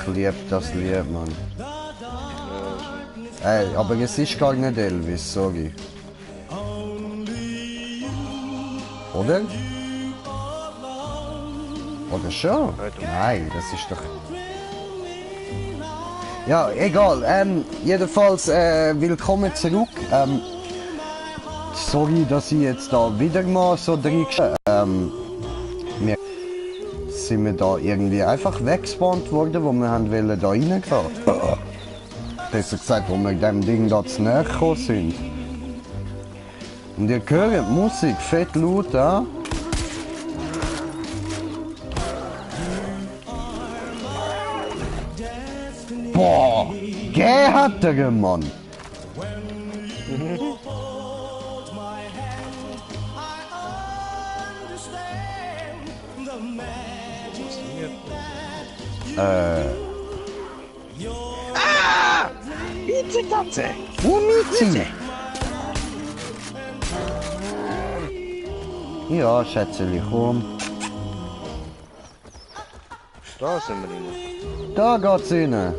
Ich liebe das Lied, Mann. Ey, aber es ist gar nicht Elvis, sorry. Oder? Oder schon? Nein, das ist doch... Ja, egal. Jedenfalls, willkommen zurück. Sorry, dass ich jetzt da wieder mal so drin wir sind wir da irgendwie einfach weggespawnt worden, wo wir haben wollen da reingehen. Besser gesagt, wo wir dem Ding da zu näher gekommen sind. Und ihr hört die Musik fett laut an. Boah, geh hat der Mann. Katze! Wo Miezi? Ja, Schätzeli, komm. Da sind wir rein. Da geht's rein.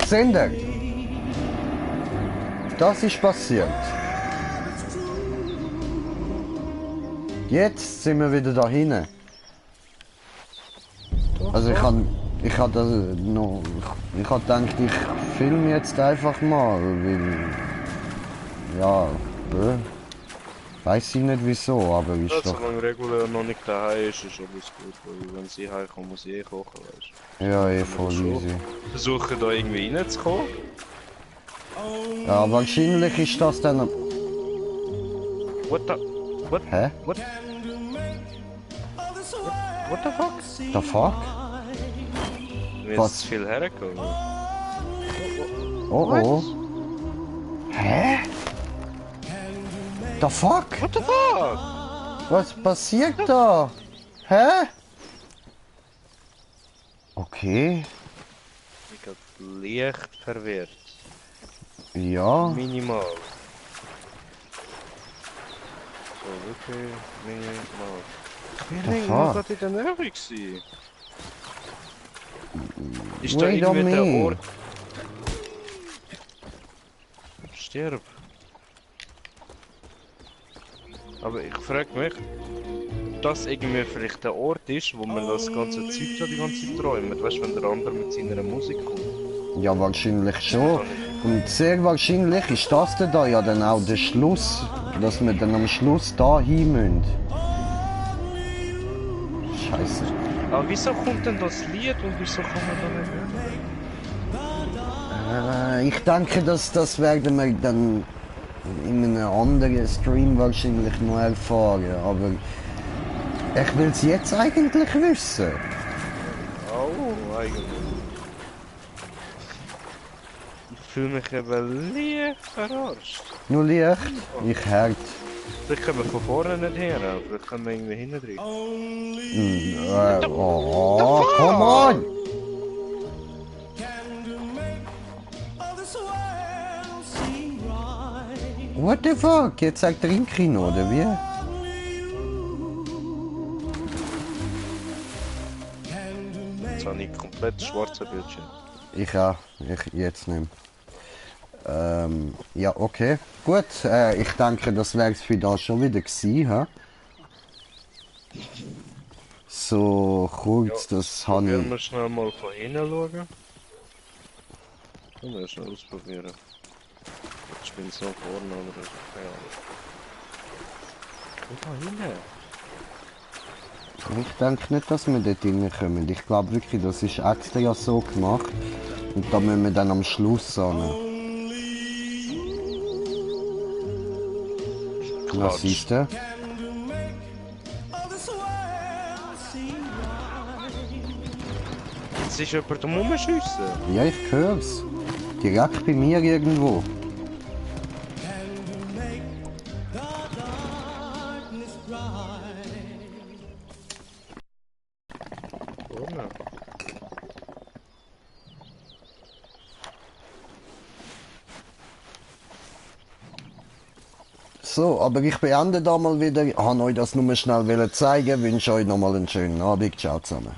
Seht ihr? Das ist passiert. Jetzt sind wir wieder da hinten. Also ich hab das noch, ich hab gedacht, ich filme jetzt einfach mal, weil, ja, weiß ich nicht wieso, aber ist Ja, doch... solange Regula noch nicht daheim ist alles gut, weil wenn sie heimkommt, muss ich kochen, weißt du. Ja, voll easy. Versuchen da irgendwie reinzukommen. Ja, wahrscheinlich ist das dann... What the... What? Hä? What? What the fuck? The fuck? Mir Was? ist zu viel hergekommen. Oh oh. Hä? The fuck? What the fuck? Was passiert da? Hä? Okay. Ich bin leicht verwirrt. Ja. Minimal. So, wirklich minimal. Ich bin fuck? gerade in der Nähe gewesen. Ist da Wait on irgendwie der me. Ort... Stirb. Aber ich frage mich, ob das irgendwie vielleicht der Ort ist, wo man das ganze Zeug da die ganze Zeit träumt. Weißt du, wenn der andere mit seiner Musik kommt. Ja, wahrscheinlich schon. Und sehr wahrscheinlich ist das denn da ja dann auch der Schluss, dass wir dann am Schluss da hin müssen. Scheiße. Aber wieso kommt denn das Lied und wieso kann man da nicht? Ich denke, das werden wir dann in einem anderen Stream wahrscheinlich noch erfahren. Aber ich will es jetzt eigentlich wissen. Oh, eigentlich. Ich fühle mich eben leicht verarscht. Nur Licht, ich hört. Vielleicht können wir von vorne nicht her, vielleicht können wir irgendwie hinten drin. Oh, come on! What the fuck? Jetzt sagt er im Kino, oder wie? Jetzt habe ich komplett schwarze Bildschirm. Ich auch, jetzt nicht mehr. Ja, okay. Gut, ich denke, das wäre es für das schon wieder gewesen, hä? So kurz, Ja, das habe Können ich... wir schnell mal von hinten schauen? Können wir schnell ausprobieren. Ich bin so vorne, aber das ist keine Ahnung. Guck mal hinten. Ich denke nicht, dass wir dort reinkommen. Ich glaube wirklich, das ist extra ja so gemacht. Und da müssen wir dann am Schluss hin. Was siehst du? Jetzt ist jemand am Rumschiessen. Ja, ich hör's. Direkt bei mir irgendwo. Vorne. So, aber ich beende da mal wieder. Ich habe euch das nur schnell zeigen. Wünsche euch nochmal einen schönen Abend. Ciao zusammen.